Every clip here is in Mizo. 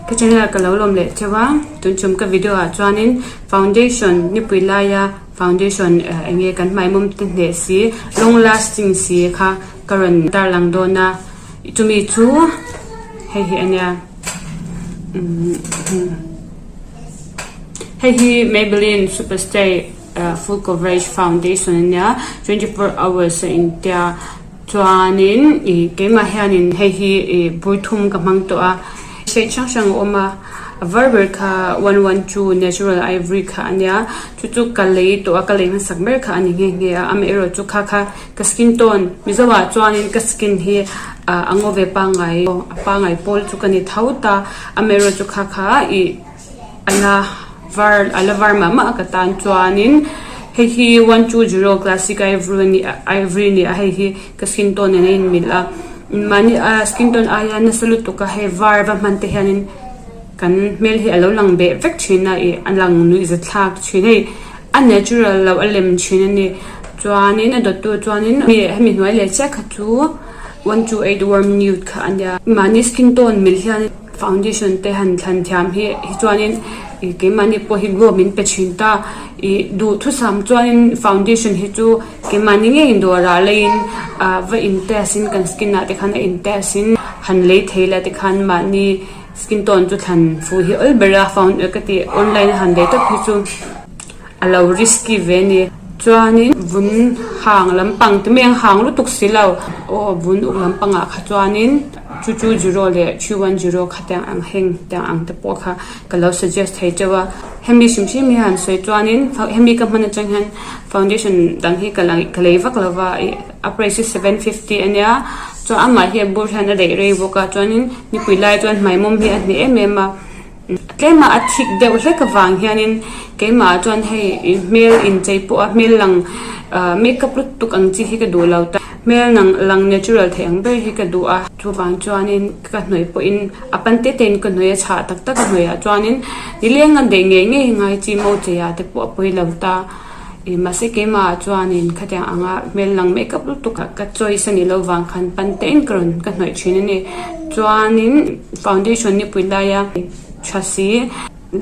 Ka channel ka lo lawm leh theuh a, tun chum ka video ah chuanin foundation nipui laia foundation eng nge kan hmaimawm te hneh si long lasting si kha ka rawn tarlang dawn a, chumi chu hei hi a nia hei hi Maybelline super stay full coverage foundation a nia 24 hours a intia. Chuanin ih keimah hianin hei hi ih bur thum ka hmang tawh a, shade hrang hrang a awm a, a var ber kha one one two natural ivory kha a nia, chu chu ka lei tawh a ka lei hmasak ber kha a ni nghe nghe a, amaherawh chu kha kha ka skin tone mizo ah chuanin ka skin hi ah a ngo ve pangngai a pangngai pawl chu ka ni tho ta, amaherawh chu kha kha ih. A la var a la var mah mah a ka tan chuanin hei hi one two zero classic ivory a ni a ivory a ni a hei hi ka skin tone nen a inmilh a mahni a skin tone aia nasa lutuk a hei var va hman te hianin kan hmel hi alo lang beh vek thin a ih a lang nuih za thlak thin hei a natural loh a lem thin a ni chuanin a dawttu chuanin hemi hnuai leh chiah kha chu one two eight warm nude kha a nia mahni skin tone mil hian. Foundation te han thlan thiam hi hi chuanin ih keimahni pawh hi glow min pe thin ta ih duhthusam chuanin foundation hi chu keimahni ngeiin dawrah leiin ah va in test in kan skin ah te khan a in test in han lei thei la tikhan mahni skin tone chu thlan fuh hi awl ber a found ka ti online a han lei tawp hi chu. A lo risky ve a ni. Chuanin vun hang lampang te mai ang hang lutuk si lo. Aw vun uk lampangah kha chuanin chu chu zero leh 310 kha tiang ang heng tiang ang te pawh kha ka lo suggest thei teuh a. Hemi hrim hrim hi han sawi chuanin hemi ka hman atang hian foundation dang hi ka ka lei vak lo va ih a price hi 750 a nia chuan amah hi a bur hian a daih rei bawk a chuanin nipui lai chuan hmaimawm hi a hneh em em a. Tlema a thik deuh hlek avang hianin keimah chuan hei hmel inchei pawh a hmel lang ah makeup lutuk ang chi hi ka duh lo ta hmel nang lang natural theih ang ber hi ka duh a chuvang chuanin ka hnawih pawhin a pan te te in ka hnawih a chhah tak tak a hnawih ah chuanin nileng a daih ngei ngei ngai chi mo chei ah te pawh a pawi lo ta. Ih mahse keimah chuanin khatiang anga hmel lang makeup lutuk ah ka choice a nih loh vang khan pan te in ka rawn ka hnawih thin a ni. Chuanin foundation nipui laia tha si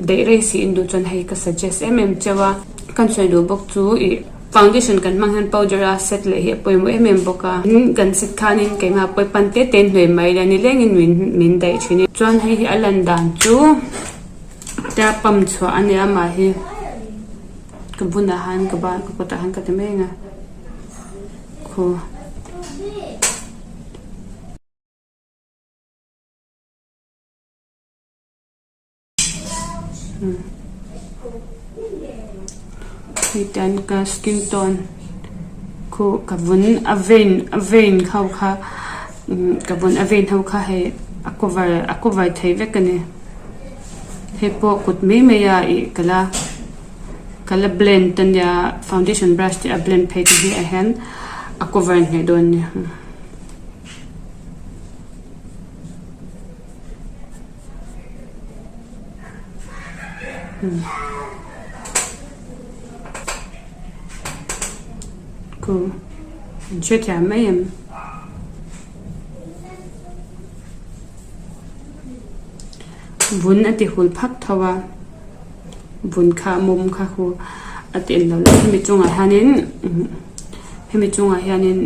daih rei si in duh chuan hei ka suggest em em cheu a. Kan sawi duh bawk chu ih foundation kan hmang hian powder a set leh hi a pawimawh em em bawk a. Tin kan set khanin keimah pawi pan te te in hnawih mai la nilengin min min daih thin a. Chuan hei hi a lan dan chu tia pump chhuah a nia amah hi. Ka bunah han ka ban ka kutah han ka ti mai ang a khaw. Hei tan ka skin tone khu ka vun a vein a vein ho kha ka vun a vein ho kha hei a cover a cover thei vek a ni. Hei pawh kut mai mai a ih ka la ka la blend a nia foundation brush te a blend phei te hi ah hian a cover hneh dawn a ni. Khu an hrethiam mai em? Vun a ti hul phak tho a vun kha mum kha hu a ti en lo lo hemi chungah hianin hemi chungah hianin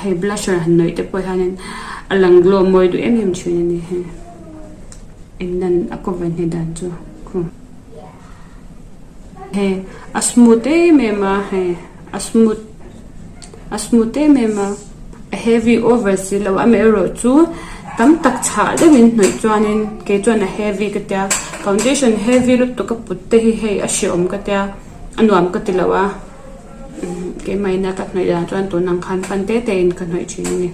hei blusher han nawih te pawh hianin a lang glow mawi duh em em thin a ni hei eng lan a cover hne dan chu khu hei a smooth em em a hei a smooth a smooth em em a. A heavy over si lo amaherawh chu tam tak chhah deuhin hnawih chuanin kei chuan a heavy ka tia foundation heavy lutuk a put te hi hei a hrehawm ka tia a nuam ka ti lo a keimah ina ka hnawih dan chuan tun ang khan pan te te in ka hnawih thin a ni.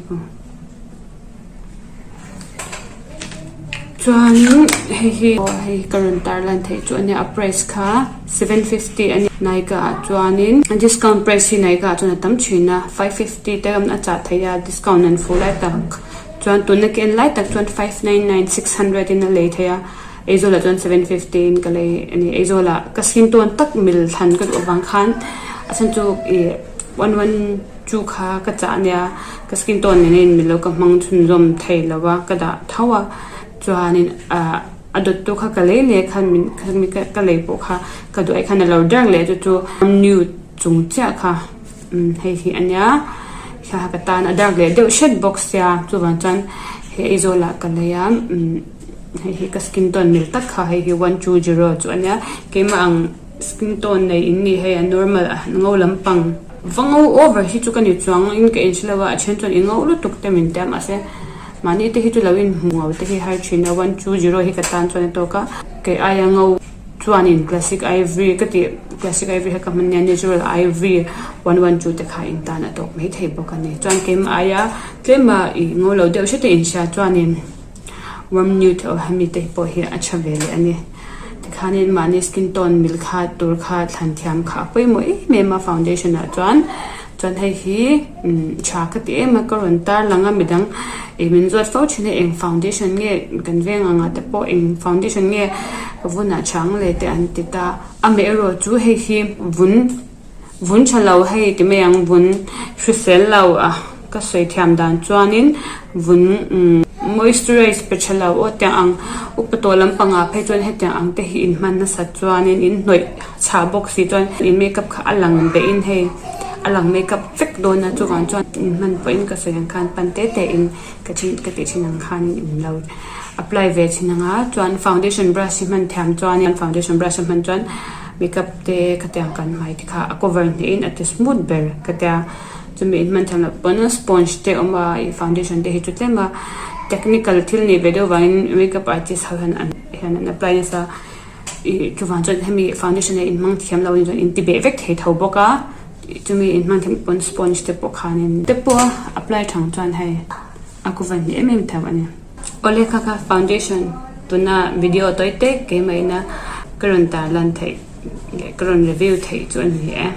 Chuanin hei hi aw hei ka rawn tar lan theih chu a nia a price kha 750 a ni Nykaa ah chuanin discount price hi Nykaa ah chuan a tam thin a 550 te a chah theih a discount an fuh lai tak chuan tuna ka en lai tak chuan 599 600 in a lei theih a Aizawl ah chuan 750 in ka lei a ni Aizawl ah ka skin tone tak mil thlan ka duh avang khan a chhan chu ih one one. Chu kha ka chah ania, ka skin tone nen a inmil lo ka hmang chhunzawm thei lo a, ka dah tho a, chuanin ah. A dawttu kha ka lei leh khan min khami ka lei pawh kha ka duh ai khan a lo dark leh chu chu nude chung chiah kha umm hei hi a nia kha ka tan a dark leh deuh hret bawk sia chuvang chuan he Aizawl ah ka lei a umm hei hi ka skin tone mil tak kha hei hi one two zero chu a nia keimah ang skin tone nei in nih hei a normal a ngo lampang va ngo over hi chu ka ni chuang in ka inhre lo a a then chuan i ngo lutuk te min tia mahse. Mahni te hi chu lo inhmu ngau te hi har thin a, one two zero hi ka tan chuan a tawk a, kei aia ngo chuanin classic ivory ka tih classic ivory kha ka hman nia natural ivory one one two te kha in tan a tawk mai thei bawk a ni. Chuan keimah aia tlema ih ngo lo deuh hret a inhria chuanin warm nude aw hemi te pawh hi a tha ve leh a ni. Tikhanin mahni skin tone mil kha tur kha thlan thiam kha a pawimawh em em a foundation ah chuan. Chuan hei hi tha ka ti em a ka rawn tar lang a midang ih min zawt fo thin a eng foundation nge kan veng ang ah te pawh eng foundation nge ka vun ah chang leh te an ti ta amaherawh chu hei hi vun vun tha lo hei ti mai ang vun hrisel lo a ka sawi thiam dan chuanin vun umm moisturize pe tha lo aw tiang ang upa tawh lampang ah phei chuan hetiang ang te hi inhman nasat chuanin in hnawih Chhah bawk si chuan i makeup kha a lang behin hei a lang makeup vek dawn a chuvang chuan in hman pawhin ka sawi ang khan pan te te in ka thin ka tih thin ang khan in lo apply ve thin ang a chuan foundation brush hi hman thiam chuan foundation brush a hman chuan makeup te khatiang kan hmai te kha a cover hneh in a ti smooth ber ka tia chumi in hman thiam loh pawn sponge te a awm a ih foundation te hi chu tlem a technical thil nih ve deuh vangin makeup artist ho hian an hian an apply nasa. Ih chuvang chuan hemi foundation a inhmang thiam lo chuan in ti beh vek thei tho bawk a chumi inhmang thiam pawn sponge te pawh khanin te pawh apply thang chuan hei a ku van hnih em em tho a ni. Awle kha kha foundation tuna video tawi tek keimah ina ka rawn tarlan theih leh ka rawn review theih chu a ni e.